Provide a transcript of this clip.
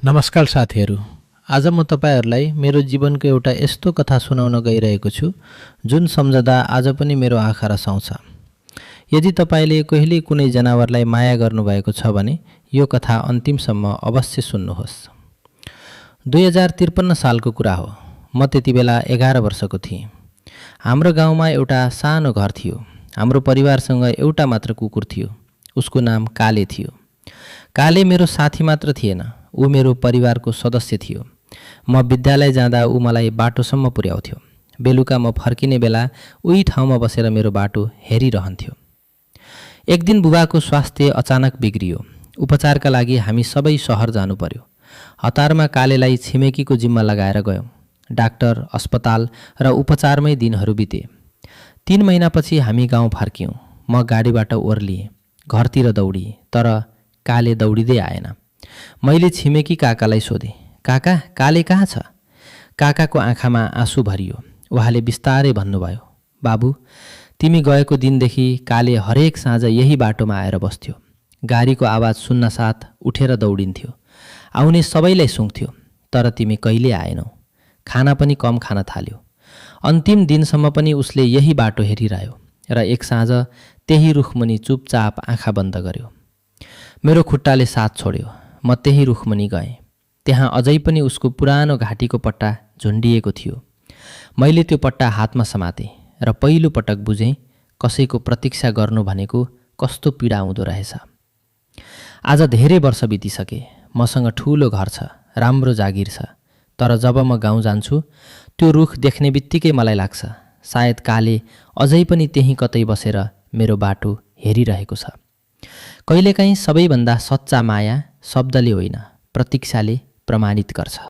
नमस्कार साथीहरू। आज म तपाईहरुलाई मेरो जीवनको एउटा यस्तो कथा सुनाउन गइरहेको छु जुन सम्झदा आज पनि मेरो आँखा रसाउँछ। यदि तपाईले कहिले कुनै जनावरलाई माया गर्नुभएको छ भने यो कथा अन्तिमसम्म अवश्य सुन्नुहोस्। 2053 सालको कुरा हो। म त्यतिबेला 11 वर्षको थिएँ। हाम्रो गाउँमा एउटा सानो घर थियो। हाम्रो परिवारसँग एउटा मात्र कुकुर थियो। उसको नाम काले थियो। काले मेरो साथी मात्र थिएन, ऊ मेरो परिवारको सदस्य थियो। म विद्यालय जाँदा ऊ मलाई बाटोसम्म पुर्याउँथ्यो। बेलुका म फर्किने बेला उही ठाउँमा बसेर मेरो बाटो हेरिरहन्थ्यो। एक दिन बुबाको स्वास्थ्य अचानक बिग्रियो। उपचारका लागि हामी सबै शहर जानु पर्यो। हतारमा कालेलाई छिमेकीको जिम्मा लगाएर गयौँ। डाक्टर, अस्पताल र उपचारमै दिनहरू बिते। 3 महिनापछि हामी गाउँ फर्क्यौँ। म गाडीबाट ओर्लिएँ, घरतिर दौडिएँ, तर काले दौडिँदै आएन। मैले छिमेकी काकालाई सोधेँ, काका, काले कहाँ छ? काकाको आँखामा आँसु भरियो। उहाँले बिस्तारै भन्नुभयो, बाबु, तिमी गएको दिनदेखि काले हरेक साँझ यही बाटोमा आएर बस्थ्यो। गाडीको आवाज सुन्नसाथ उठेर दौडिन्थ्यो। आउने सबैलाई सुँघ्थ्यो, तर तिमी कहिले आएनौ। खाना पनि कम खान थाल्यो। अन्तिम दिनसम्म पनि उसले यही बाटो हेरिरह्यो र एक साँझ त्यही रुखमुनि चुपचाप आँखा बन्द गर्यो। मेरो खुट्टाले साथ छोड्यो। म त्यही रुखमुनि गएँ। त्यहाँ अझै पनि उसको पुरानो घाँटीको पट्टा झुन्डिएको थियो। मैले त्यो पट्टा हातमा समातेँ र पहिलो पटक बुझेँ कसैको प्रतीक्षा गर्नु भनेको कस्तो पीडा हुँदो रहेछ। आज धेरै वर्ष बितिसके। मसँग ठुलो घर छ, राम्रो जागिर छ, तर जब म गाउँ जान्छु त्यो रुख देख्ने बित्तिकै मलाई लाग्छ सायद काले अझै पनि त्यहीँ कतै बसेर मेरो बाटो हेरिरहेको छ। कहिलेकाहीँ सबैभन्दा सच्चा माया शब्दले होइन, प्रतीक्षाले प्रमाणित गर्छ।